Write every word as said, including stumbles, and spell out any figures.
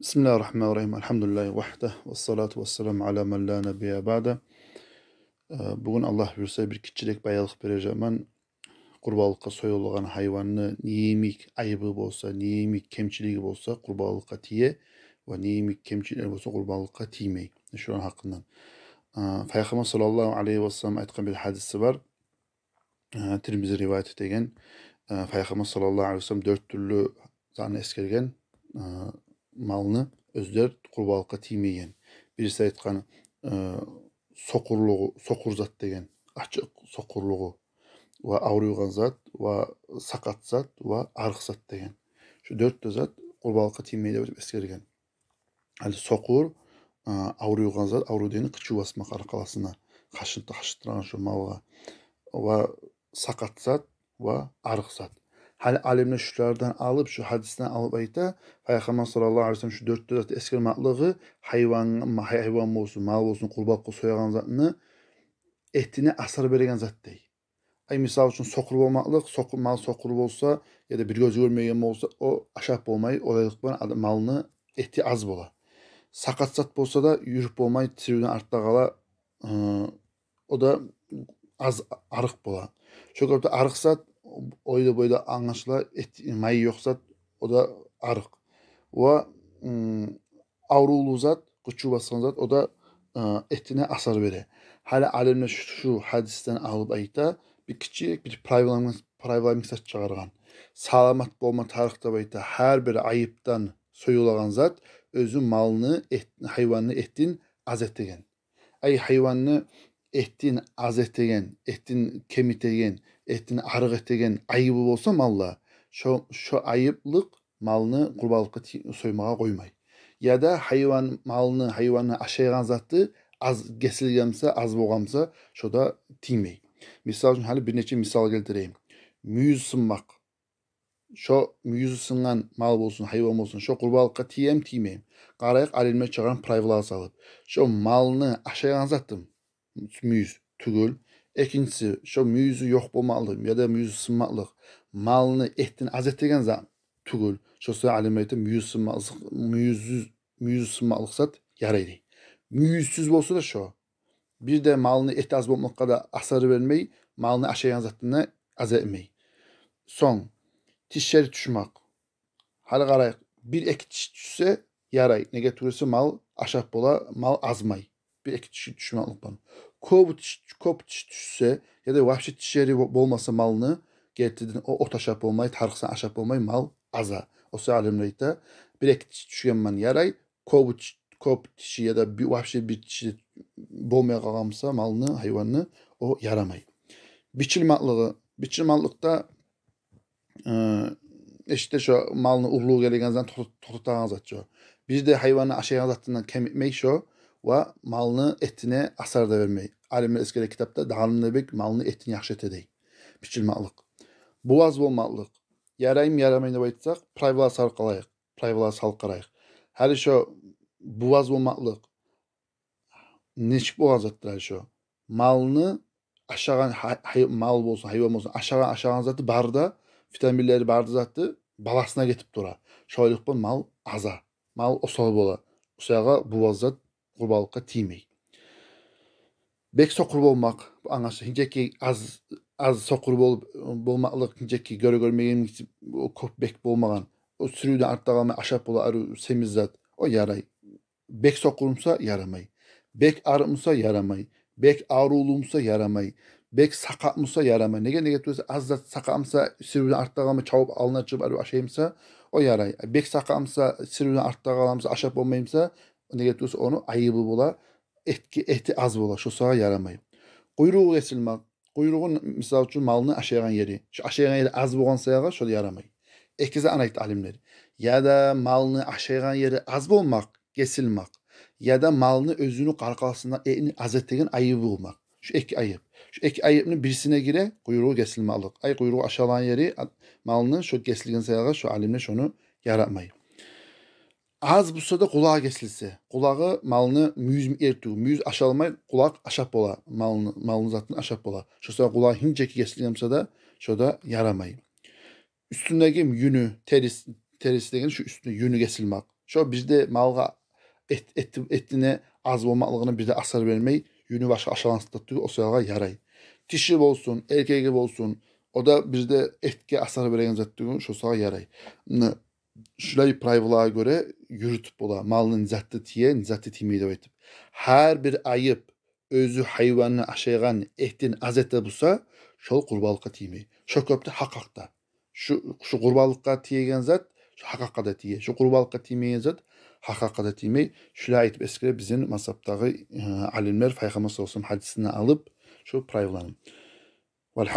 بسم الله الرحمن الرحيم. الحمد لله وحده والصلاة والسلام على من لا نبي بعده. Э, бугюн, Аллагь буюрса, бир гиччирек баянлыкъ бережекмен къурбанлыкъгъа союлагъан гьайванны не йимик айыбы болса, не йимик кемчилиги болса, къурбанлыкъгъа тие, ва не йимик кемчилиги болса, къурбанлыкъгъа тиймей. Шуланы гьакъындан. Э, Пайхаммар саллаллагьу алайгьи ва саллам айтгъан бир гьадиси бар. Э, Тирмизи риваят этеген. Э, Пайхаммар саллаллагьу алайгьи ва саллам дёрт тюрлю затны эсгерген, э, малны оьзлер къурбанлыкъгъа тиймейген. Бириси айтгъан, э, сокъурлугъу, сокъур зат деген, ачыкъ сокъурлугъу, ва авруйгъан зат, ва сакъат зат, ва арыкъ зат деген. Шу дёрт де зат къурбанлыкъгъа тиймей деп эсгерген. Гьали сокъур, э, авруйгъан зат, аврув дегени къычыв басмакъ аркъаласына, къашынты къашынтырагъан шу малгъа. Ва сакъат зат, ва арыкъ зат. Гьали алимлер шулардан алып, шу гьадисден алып айта, Пайхаммар саллаллагьу алайгьи ва саллам шу дёрт де затны эсгермакълыгъы гьайван, гьайван болсун, мал болсун, къурбанлыкъгъа соягъан затны этине асар береген зат дей. Ай, мисал учун, сокъур болмакълыкъ, сокъур, мал сокъур болса, яда бир гёзю гёрмейген болса, о ашап болмай, олайлыкъ булан адам, малны эти аз бола. Сакъат зат болса да, юрюп болмай, тизивден артда къала, э, о да аз, арыкъ бола. Шо кюйде арыкъ зат, ойда-бойда англашыла, эт, майы ёкъ зат, о да арыкъ. Ва, м, аврувлу зат, къычыв басгъан зат, о да, э, этине асар бере. Гьали алимлер шу, шу гьадисден алып айта, бир гиччи бир правила, правила мисал чыгъаргъан. Саламат болма тарыкъ деп айта, гьар бир айыпдан союлагъан зат оьзю малны эт, гьайванны этин аз этеген. Ай, гьайванны этин аз этеген, этин кемитеген, этин арыкъ этеген айыбы болса малда, шо, шо айыплыкъ малны къурбанлыкъгъа ти-, соймагъа къоймай. Яда гьайван, малны, гьайванны ашайгъан заты аз гесилген буса, аз болгъан буса, шо да тиймей. Мисал учун, гьали бир нече мисал гелтирейим. Мюйюз сынмакъ. Шо мюйюзю сынгъан мал болсун, гьайван болсун, шо къурбанлыкъгъа тиеми, тиймеми? Къарайыкъ, алимлер чыгъаргъан правилагъа салып. Шо малны ашайгъан затымы мюйюз? Тюгюл. Экинчиси, шо мюйюзю ёкъ болмакълыкъ яда мюйюзю сынмакълыкъ малны этин аз этеген затмы? Тюгюл. Шо саялы алимлер айта, мюйюз сынмакълыкъ, мюйюзсюз, мюйюзю сынмакълыкъ зат ярай дей. Мюйюзсюз болса да шо, бир де малны эти аз болмакъгъа да асар бермей, малны ашайгъан затына аз этмей. Сонг, тишлери тюшмек. Гьали къарайыкъ, бир-эки тиш тюшсе ярай. Неге тюгюл эсе, мал ашап бола, мал азмай. Бир-эки тиш тюшмеклик бар. Кёп тиш, кёп тиш тюшсе, яда вообще тишлери бо-, болмаса малны, гертиден о от ашап болмай, тарыкъсан ашап болмай, мал аза. Шо саялы алимлер айта, бир-эки тиш тюшген ман ярай, кёп тиш-, кёп тиши яда би-, вообще бир тиши болмай къалгъан буса малны, гьайванны, о ярамай. Бичилмакълыгъы, бичилмакълыкъда, э, эшитде шо малны урлугъу гелеген зат токъта-, токътатагъан зат шо. Бир де гьайванны ашайгъан затындан кемитмей шо, ва малны этине асар да бермей. Алимлер эсгерген китапда дагъы да бек малны этин яхшы эте дей. Бичилмакълыкъ. Буваз болмакълыкъ. Яраймы, ярамаймы деп айтсакъ, правила салып къарайыкъ. Правила салып къарайыкъ. Гьали шо буваз болмакълыкъ нечик болгъан затдыр гьали шо? Малны ашагъан гьай-, гьай-, мал болсун, гьайван болсун, ашагъан, ашагъан заты бары да, витаминлери бары да заты баласына гетип тура. Шолайлыкъ булан мал аза. Мал осал бола. Шо саялы буваз зат къурбанлыкъгъа тиймей. Бек сокъур болмакъ, англашыла, гьинчеки аз, аз сокъур болуп, болмакълыкъ, гьинчеки гёре гёрмеген, о кёп бек болмагъан. О сюрювден артда къалмай ашап бола, арив семиз зат. О ярай. Бек сокъур буса ярамай. Бек арыкъ буса ярамай. Бек аврувлу буса ярамай. Бек сакъат буса ярамай. Неге, неге тюгюл эсе, аз зат сакъат буса, сюрювден артда къалмай чабып, алына чыгъып, арив ашай буса, о ярай. Бек сакъат буса, сюрювден артда къала буса, ашап болмай буса, неге тюгюл эсе, ону айыбы бола, этге, эти аз бола, шо саялы ярамай. Къуйругъу гесилмек. Къуйругъу, мисал учун, малны ашайгъан ери. Шо ашайгъан ери аз болгъан саялы шо да ярамай. Эки затны айтды алимлер. Яда малны ашайгъан ери аз болмакъ, гесилмек, яда малны оьзюню къаркъарасында этин аз этеген айыбы болмакъ. Шо эки айып. Шо эки айыпны бирисине гире къуйругъу гесилмеклик. Ай, къуйругъу ашайгъан ери, а, малны шо гесилген саялы шо алимлер шону яратмай. Аз буса да къулагъы гесилсе, къулагъы малны мюйюз йимик тюгюл, мюйюз ашалмай, къулакъ ашап бола, малны, малны затын ашап бола. Шо саялы къулагъы гьинчеки гесилген буса да, шо да ярамай. Уьстюндеги юню, терис-, териси деген шу уьстюнде юню гесилмек. Шо бир де малгъа эт, эт, этине аз болмакълыгъына бир де асар бермей, юню башгъа ашагъан зат да тюгюл, о саялгъа ярай. Тиши болсун, эркеги болсун, о да бир де этге асар береген зат тюгюл, шо саялгъа ярай. Муна шулай правилагъа гёре юрютюп бола, малны не заты тие, не заты тиймей деп айтып. Гьар бир айып оьзю гьайванны ашайгъан этин аз эте буса, шол къурбанлыкъгъа тиймей. Шо кюйде гьакъ гьакъда. Шу, шу къурбанлыкъгъа тиеген зат, шу гьакъ гьакъда тие. Шу къурбанлыкъгъа тиймеген зат гьакъ гьакъда тиймей. Шулай айтып эсгере бизин мазгьабдагъы, э, алимлер Пайхаммар саллаллагьу алайгьи ва саллам гьадисинден алып шу правиланы. Валь